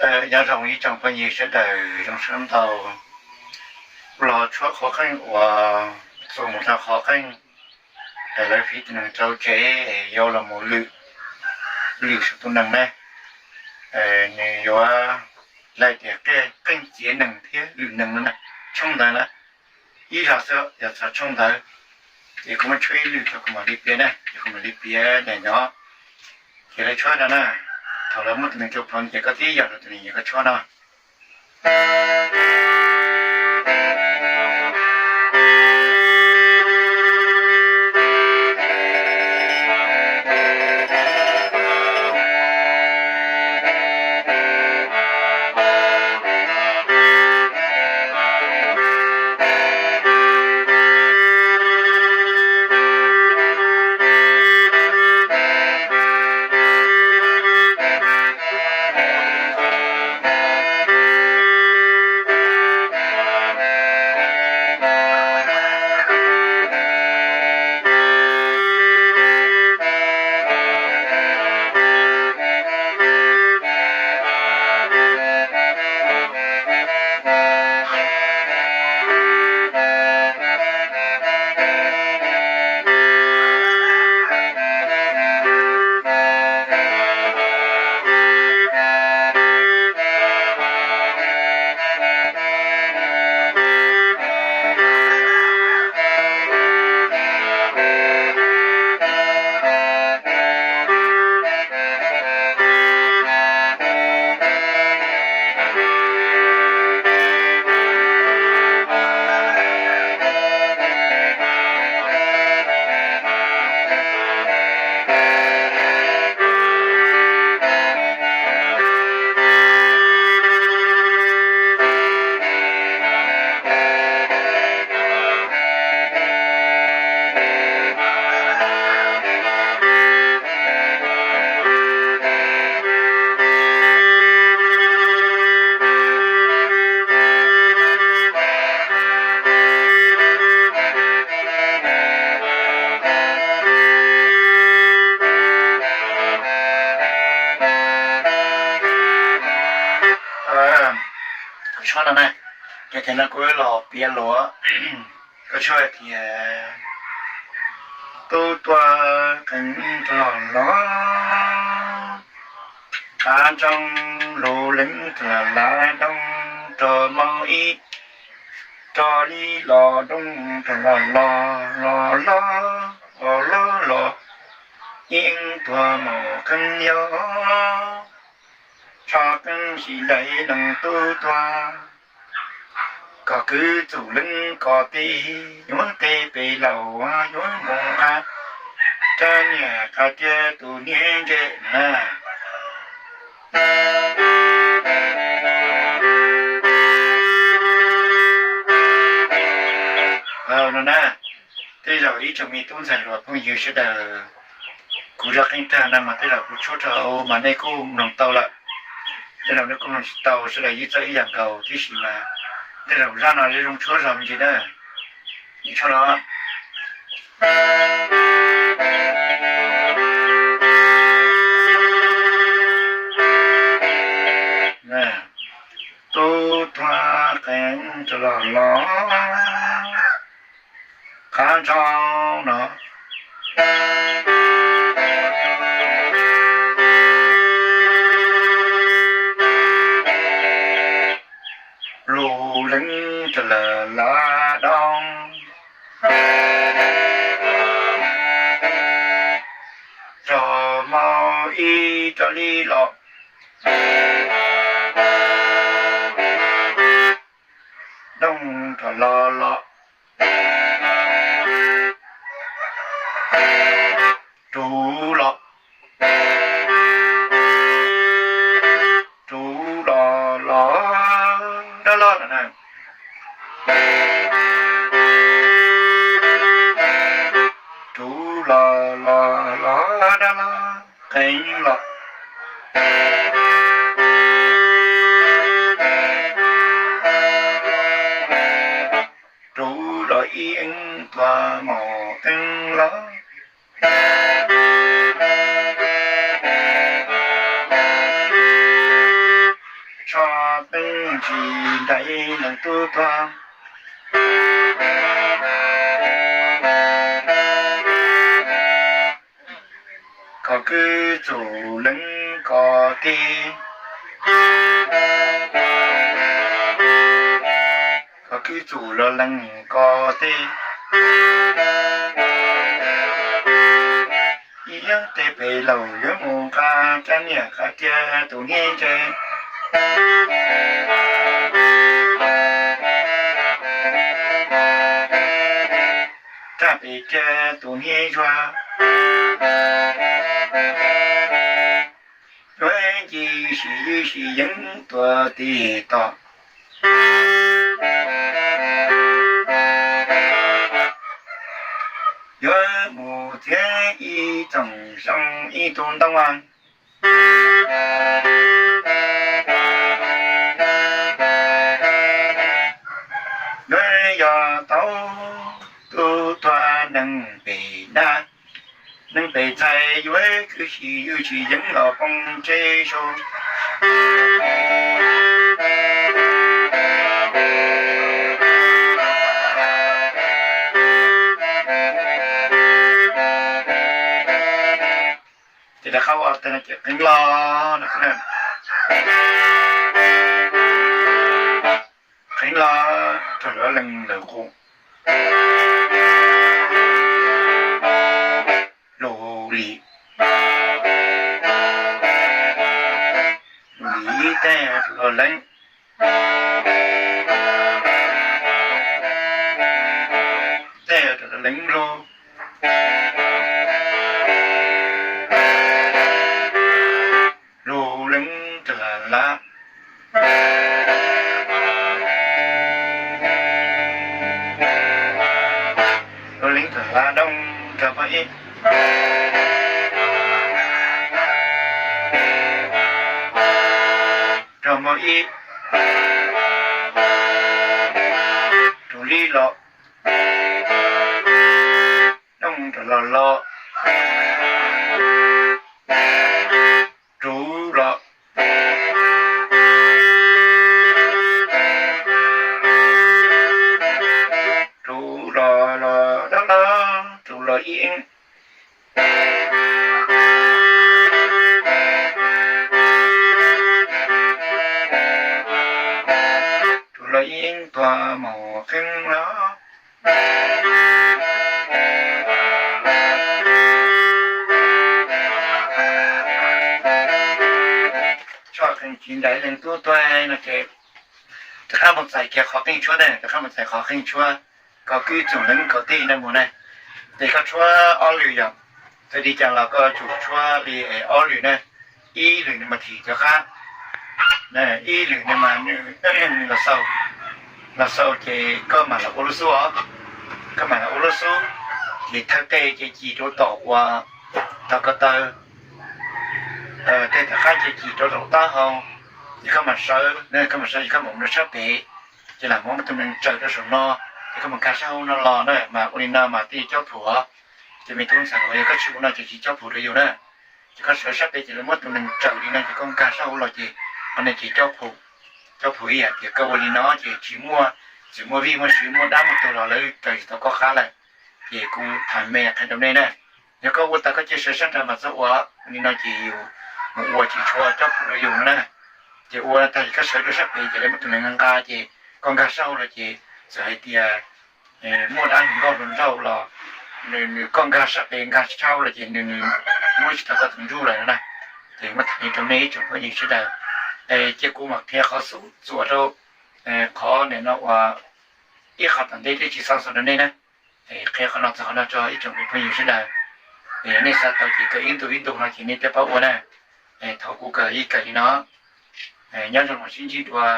Nyob zoo ib tsoom phooj ywg sawv daws, zoo sab ntau. Los tshuab qhov qeej uas txuas mus rau qhov qeej, lawv fiv tus neeg rau tsev, yau los mus lwm, lwm saum tus neeg ne, nws yuav laij tias qeej txiav neeg thiab lwm neeg no na, tshooj ntawd na, ib zaug xwb yog txog tshooj ntawd. Ces kuv muab tshuab ib lwm tso kuv mam li piav na, ces kuv mam li piav nim no. Ces lawv tshuab no na, thaum lawv muab tus neeg rau plhuav ces koj tib yam rau tus neeg ces koj tshuab no. Koj tshuab no na, ces no kuv los piav luag, koj tshuab tias tub tuag qeej rog los, qab ntsoog lug leej rog lav doog rog mog ib rog li los doog rog los los los los los los los, yeej tuag mus qeej yog, tso qeej sim dai leej tub tuag, kom kwv txuj leej kom tij yuav tej pem laus yuav mus nqa, rab niam qas tiag tus niag ntse na. No na, tej zaum ib tsoom me tub ntxhais hluas phooj ywg sawv daws, kuv zaj qeej tag no mas tej zaum kuv tshuab rau mas nej kuj mloog tau lawm. Tej zaum nej kuj mloog tsis tau, sawv daws yeej txawj ib yam nkaus tib si mas tej zaum zaj no zoo tshuab zog me ntsis na. Tshuab no. Tub tuag qeej rog los los, qab ntsoog no lug leej rog lav doog rog mog ib rog li los, doog rog los los, rug los, rug los los dab los na. Rug los los los dab los qeej los, rug los ib eeb tuag mus qeej los. Tso teeb tsis nraim leej tub tuag. Koj kwv txuj leej koj tij, koj kwv txuj los leej koj tij. Ib yeeb teb pem laus yuav mus nqa rab niam qab tiag tus hniav ntse. Rab pem tiag tus hniav zuag. Yuav nce sim ywj sim yeeb tuaj tig tom. Yuav mus txiav ib tsoom xyoob ib tug ntoo as. Yuav yog tau tub tuag neeg pem dab, neeg pem txhais yuav kwv sim ywj sim yeeb los poob tseb su. Ces rov qab ua tag no ces qeeb los, qeeb los rau lawv leej lawv qub. Lus lim, lus lim ib teg rau leej, teg rau leej lug, lug leej rau lab, lug leej rau lab doog rau pog ib, rau mog ib, rau lib los, doog rau los los, rub los, rub los los dob los, rub los ib eeb, rub los ib eeb tuag mus qeeb los. Tso qeeb tsis nraim leej tub tuag no ces rov qab mus txais kiag qhov qeej tshuab na, rov qab mus txais qhov qeej tshuab, koj kwv txuj leej koj tij no mus na. Ces koj tshuab ob lwm yom, txawm li cas los koj tsum tshuab li ob lwm na, ib lwm nws mas thim cov qab, ib lwm nws mas nws los xaus, los xaus ces koj mam los ua lub xub os, koj mam los ua lub xub, ces thawj teg ces cim rau tom uas tog ko taw, teg tom qab ces cim rau tom taub hau, ces koj mam sawv, koj mam sawv ces koj mam mus rau sab pem, ces lam muab muab tus nees tsaws rau saum no, ces koj mus nkag sab hauv no los na, mas ua li no mas thiaj cob phum os. Ces me tub ntxhais, yog koj tsis ua no ces tsis cob phum rau yus na. Ces koj sawv sab pem ces lawv muab tus nees tsaws li no ces koj nkag sab hauv los ces qhov no ces cob phum, cob phum ib yam tias koj ua li no ces tsis muaj, tsis muaj vij muaj sub muaj dab muaj tuag los lawv raws tsis tau koj qab lawm. Ces kuv tham me qhia rau nej na, yog koj ua tas koj cia sawv sab nrad mas txhob ua, ua li no ces yus mus ua tsis tshua cob phum rau yus no na. Ces ua tag ces koj sawv rau sab pem ces lawv muab tus nees nqa nqa ces koj nkag sab hauv los ces txawm hais tias muaj dab hluas nkauj hluas nraug los nws, nws koj nkag sab pem nkag sab hauv los ces nws, nws muab tsis tau koj tus ntsuj lawm no na. Ces muab tham li rau nej ib tsoom phooj ywg sawv daws, cia kuv mam qhia qhov xub txuas rau qhov nim no uas ib qho tom ntej thiab tsis xav xav rau nej na. Qhia qhov no txog qhov no rau ib tsoom phooj ywg sawv daws, nej xav tau ces kawm ib ntu ib ntu no ces nej thiaj paub ua na. Thaum kuv kawm ib kawm li no, nyob zoo los sib ntsib dua.